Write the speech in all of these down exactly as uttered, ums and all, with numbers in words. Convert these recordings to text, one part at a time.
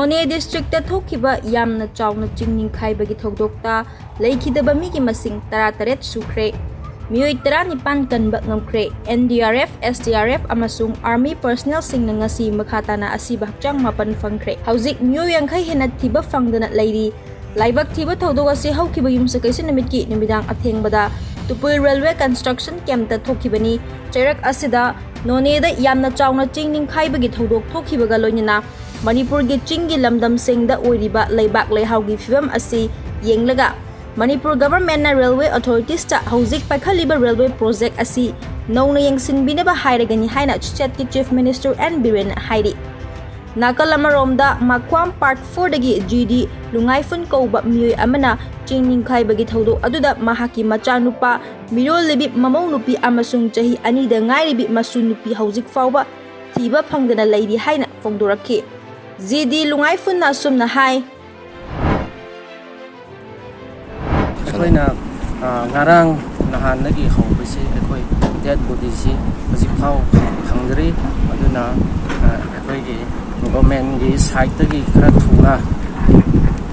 ꯅꯣꯅꯦ district ꯊꯣꯛꯈꯤꯕ ꯌꯥꯝꯅ ꯆꯥꯎꯅ ꯆꯤꯡ ꯅꯤꯡꯈꯥꯏꯕꯒꯤ ꯊꯧꯗꯣꯛꯇ ꯂꯩꯈꯤꯗꯕ ꯃꯤꯒꯤ ꯃꯁꯤꯡ ꯇꯔꯥꯇꯔꯦꯠ ꯁꯨꯈ꯭ꯔꯦ꯫ ꯃꯤꯑꯣꯏ ꯇꯔꯥꯅꯤꯄꯥꯟ ꯀꯟꯕ ꯉꯝꯈ꯭ꯔꯦ꯫ N D R F, S D R F ꯑꯃꯁꯨꯡ ꯑꯥꯔꯃꯤ ꯄꯔꯁꯅꯦꯜꯁꯤꯡꯅ ꯉꯁꯤ ꯃꯈꯥ ꯇꯥꯅ ꯑꯁꯤꯕ ꯍꯛꯆꯥꯡ ꯃꯥꯄꯟ ꯐꯪꯈ꯭ꯔꯦ꯫ ꯍꯧꯖꯤꯛ ꯃꯤꯑꯣꯏ ꯌꯥꯡꯈꯩ ꯍꯦꯟꯅ ꯊꯤꯕ ꯐꯪꯗꯅ ꯂꯩꯔꯤ꯫ ꯂꯥꯏꯕꯛ ꯊꯤꯕ ꯊꯧꯗꯣꯛ ꯑꯁꯤ ꯍꯧꯈꯤꯕ ꯌꯨꯝꯁꯀꯩꯁ ꯅꯨꯃꯤꯠꯀꯤ ꯅꯨꯃꯤꯗꯥꯡ ꯑꯊꯦꯡꯕꯗ ꯇꯨꯄꯨꯜ ꯔꯦꯜꯋꯦ ꯀꯟꯁꯇ꯭ꯔꯛꯁꯟ ꯀꯦꯝꯞꯇ ꯊꯣꯛꯈꯤꯕꯅꯤ꯫ ꯆꯩꯔꯛ ꯑꯁꯤꯗ ꯅꯣꯅꯦꯗ ꯌꯥꯝꯅ ꯆꯥꯎꯅ ꯆꯤꯡ ꯅꯤꯡꯈꯥꯏꯕꯒꯤ ꯊꯧꯗꯣꯛ ꯊꯣꯛꯈꯤꯕꯒ ꯂꯣꯏꯅꯅ ꯃꯅꯤꯄꯨꯔꯒꯤ ꯆꯤꯡꯒꯤ ꯂꯝꯗꯝꯁꯤꯡꯗ ꯑꯣꯏꯔꯤꯕ ꯂꯩꯕꯥꯛ ꯂꯩꯍꯥꯎꯒꯤ ꯐꯤꯕꯝ ꯑꯁꯤ ꯌꯦꯡꯂꯒ ꯃꯅꯤꯄꯨꯔ ꯒꯚꯔꯟꯃꯦꯟꯠꯅ ꯔꯦꯜꯋꯦ ꯑꯣꯊꯣꯔꯤꯇꯤꯁꯇ ꯍꯧꯖꯤꯛ ꯄꯥꯏꯈꯠꯂꯤꯕ ꯔꯦꯜꯋꯦ ꯄ꯭ꯔꯣꯖꯦꯛ ꯑꯁꯤ ꯅꯧꯅ ꯌꯦꯡꯁꯤꯟꯕꯤꯅꯕ ꯍꯥꯏꯔꯒꯅꯤ ꯍꯥꯏꯅ ꯁ꯭ꯇꯦꯠꯀꯤ ꯆꯤꯐ ꯃꯤꯅꯤꯁꯇꯔ ꯑꯦꯟ ꯕꯤꯔꯦꯟꯅ ꯍꯥꯏꯔꯤ꯫ ꯅꯥꯀꯜ ꯑꯃꯔꯣꯝꯗ ꯃꯈ꯭ꯋꯥꯝ ꯄꯥꯔꯠ ꯐꯣꯔꯗꯒꯤ ꯖꯤ ꯗꯤ ꯂꯨꯉꯥꯏꯐꯨꯟ ꯀꯧꯕ ꯃꯤꯑꯣꯏ ꯑꯃꯅ ꯆꯤꯡ ꯅꯤꯡꯈꯥꯏꯕꯒꯤ ꯊꯧꯗꯣꯛ ꯑꯗꯨꯗ ꯃꯍꯥꯛꯀꯤ ꯃꯆꯥꯅꯨꯄꯥ ꯃꯤꯔꯣꯜꯂꯤꯕꯤ ꯃꯃꯧ ꯅꯨꯄꯤ ꯑꯃꯁꯨꯡ ꯆꯍꯤ ꯑꯅꯤꯗ ꯉꯥꯏꯔꯤꯕꯤ ꯃꯁꯨ ꯅꯨꯄꯤ ꯍꯧꯖꯤꯛ ꯐꯥꯎꯕ ꯊꯤꯕ ꯐꯪꯗꯅ ꯂꯩꯔꯤ ꯍꯥꯏꯅ ꯐꯣꯡꯗꯣꯔꯛꯈꯤ꯫ ꯖꯤ ꯗꯤ ꯂꯨꯉꯥꯏꯐꯨꯟꯅ ꯑꯁꯨꯝꯅ ꯍꯥꯏ꯫ ꯑꯩꯈꯣꯏꯅ ꯉꯔꯥꯡ ꯅꯍꯥꯟꯗꯒꯤ ꯍꯧꯕꯁꯤ ꯑꯩꯈꯣꯏ ꯗꯦꯠ ꯕꯣꯗꯤꯁꯤ ꯍꯧꯖꯤꯛꯐꯥꯎ ꯐꯪꯗ꯭ꯔꯤ꯫ ꯑꯗꯨꯅ ꯑꯩꯈꯣꯏꯒꯤ ꯒꯣꯔꯃꯦꯟꯒꯤ ꯁꯥꯏꯠꯇꯒꯤ ꯈꯔ ꯊꯨꯅ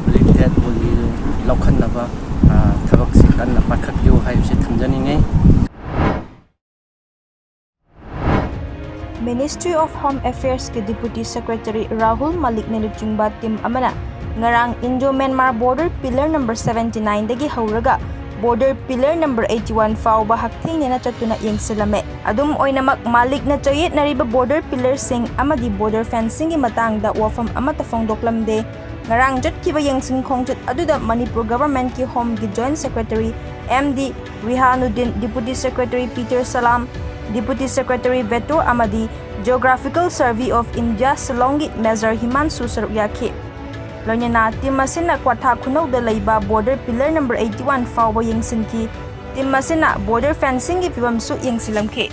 ꯍꯧꯖꯤꯛ ꯗꯦꯠ ꯕꯣꯗꯤꯗꯨ ꯂꯧꯈꯠꯅꯕ ꯊꯕꯛꯁꯤ ꯀꯟꯅ ꯄꯥꯏꯈꯠꯄꯤꯌꯨ ꯍꯥꯏꯕꯁꯤ ꯊꯝꯖꯅꯤꯡꯉꯤ꯫ Ministry of Home Affairsꯀꯤ Deputy Secretary Rahul ꯃꯥꯂꯤꯛꯅ ꯂꯨꯆꯤꯡꯕ ꯇꯤꯝ ꯑꯃꯅ ꯉꯔꯥꯡ Indo-Myanmar border pillar number seventy nineꯗꯒꯤ ꯍꯧꯔꯒ border pillar number eighty one ꯐꯥꯎꯕ ꯍꯛꯊꯦꯡꯅꯅ ꯆꯠꯇꯨꯅ ꯌꯦꯡꯁꯤꯜꯂꯝꯃꯦ꯫ ꯑꯗꯨꯝ ꯑꯣꯏꯅꯃꯛ, ꯃꯥꯂꯤꯛꯅ ꯆꯌꯦꯠꯅꯔꯤꯕ border pillarꯁꯤꯡ ꯑꯃꯗꯤ border fencingꯒꯤ ꯃꯇꯥꯡꯗ ꯋꯥꯐꯝ ꯑꯃꯠꯇ ꯐꯣꯡꯗꯣꯛꯂꯝꯗꯦ꯫ ꯉꯔꯥꯡ ꯆꯠꯈꯤꯕ ꯌꯦꯡꯁꯤꯟ ꯈꯣꯡꯆꯠ ꯑꯗꯨꯗ ꯃꯅꯤꯄꯨꯔ ꯒꯚꯔꯟꯃꯦꯟꯠꯀꯤ ꯍꯣꯝꯒꯤ Joint Secretary M D Rihanuddin, Deputy Secretary Peter Salam, Deputy Secretary ꯕꯦꯇꯨꯔ ꯑꯃꯗꯤ Geographical Survey of India ꯁꯤꯂꯣꯡꯒꯤ ꯃꯦꯖꯔ ꯍꯤꯃꯥꯟꯁꯨ ꯁꯔꯨꯛ ꯌꯥꯈꯤ꯫ ꯂꯣꯏꯅꯅ ꯇꯤꯝ ꯑꯁꯤꯅ ꯀ꯭ꯋꯥꯊꯥ ꯈꯨꯅꯧꯗ ꯂꯩꯕ border pillar number eighty one ꯐꯥꯎꯕ ꯌꯦꯡꯁꯤꯟꯈꯤ꯫ ꯇꯤꯝ ꯑꯁꯤꯅ border fencingꯒꯤ ꯐꯤꯕꯝꯁꯨ ꯌꯦꯡꯁꯤꯜꯂꯝꯈꯤ꯫